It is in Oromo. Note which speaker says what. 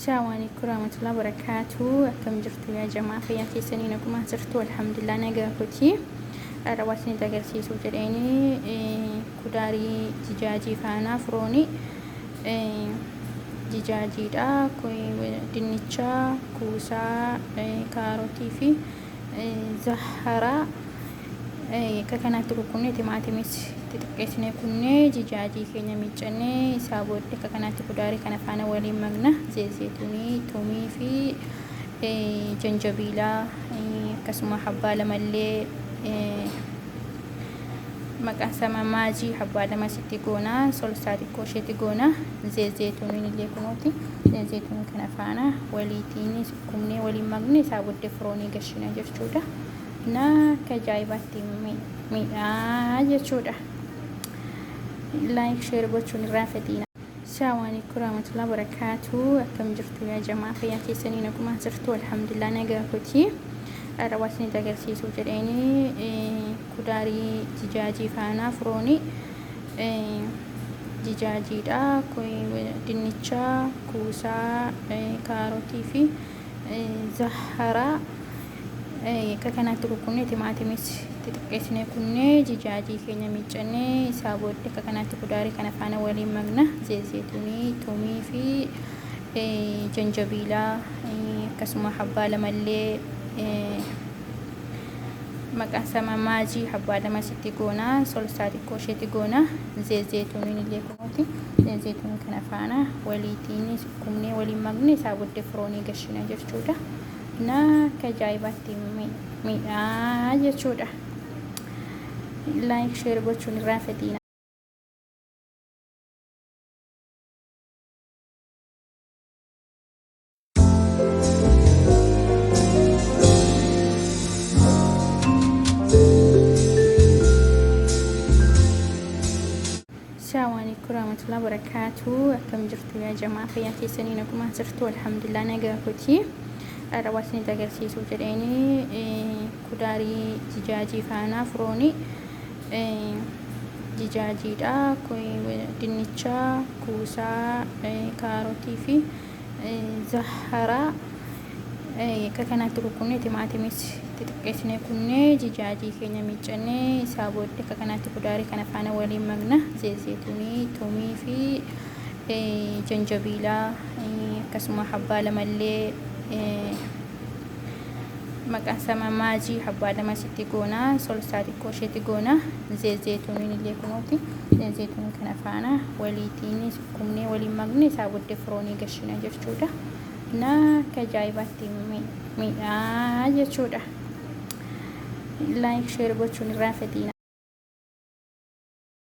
Speaker 1: Assalamu alaikum warahmatullahi wabarakatuh. Akkam jirtu yaa jamaa fayyaa keessanii nagumaa jirtu alhamdulillah nagaa kooti. Har'a waan isinitti agarsiisuuf jedheeni kudaarii jijaajii faana firooni jijaajiidha. Dinnicha, kuusaa, kaarotii fi zaharaa akka kanaatti kukkunnee timaatimis xixiqqeessinee kunnee jijaajii keenya miiccannee isaa booddee akka kanaatti kudaarii kana faana waliin makna zeezeetunii tuumii fi janjabiilaa akkasuma habbaa lamallee maqaan isaa maajii habbaa lama sitti goona solsaa xiqqoo isheetti goona zeezeetuniin illee kunuuti zeezeetunii kana faana waliitiin sukkumnee waliin makne isaa booddee firoonii gashina jechuudha. Na akka ajaa'ibaatti miidhaa jechuudha. Like share gochuun irraanfatina. Assalamu alaikum warahmatullahi wabarakatuh. Akkam jirtu yaa jamaa fayyaa keessanii nagumaa jirtu alhamdulillah nagaa kooti. Har'a waan isinitti agarsiisuuf jedheeni kudaarii jijaajii faana firooni jijaajiidha. Dinnicha, kuusaa, kaarotii fi zaharaa akka kanaatti kukkunnee timaatimis xixiqqeessinee kunnee jijaajii keenya miiccannee isaa booddee akka kanaatti kudaarii kana faana waliin makna zeezeetunii tuumii fi janjabiilaa akkasuma habbaa lamallee maqaan isaa maajii habbaa lama sitti goona solsaa xiqqoo isheetti goona zeezeetuniin illee kunuuti zeezeetunii kana faana waliitiin sukkumnee waliin makne isaa booddee firoonii gashina jechuudha. Na akka ajaa'ibaatti miidhaa jechuudha. Like share gochuun irraanfatina. Assalamu alaikum warahmatullahi wabarakatuh. Akkam jirtu yaa jamaa fayyaa keessanii nagumaa jirtu alhamdulillah nagaa kooti. Har'a waan isinitti agarsiisuuf jedheeni kudaarii jijaajii faana firooni jijaajiidha. Dinnicha, kuusaa, kaarotii fi zaharaa akka kanaatti kukkunnee timaatimis xixiqqeessinee kunnee jijaajii keenya miiccannee isaa booddee akka kanaatti kudaarii kana faana waliin makna zeezeetunii tuumii fi janjabiilaa akkasuma habbaa lamallee maqaan isaa maajii habbaa lama sitti goona solsaa xiqqoo isheetti goona zeezeetuniin illee kunuuti zeezeetunii kana faana waliitiin sukkumnee waliin makne isaa booddee firoonii gashina jechuudha. Na akka ajaa'ibaatti miidhaa jechuudha. Like share gochuun irraanfatina.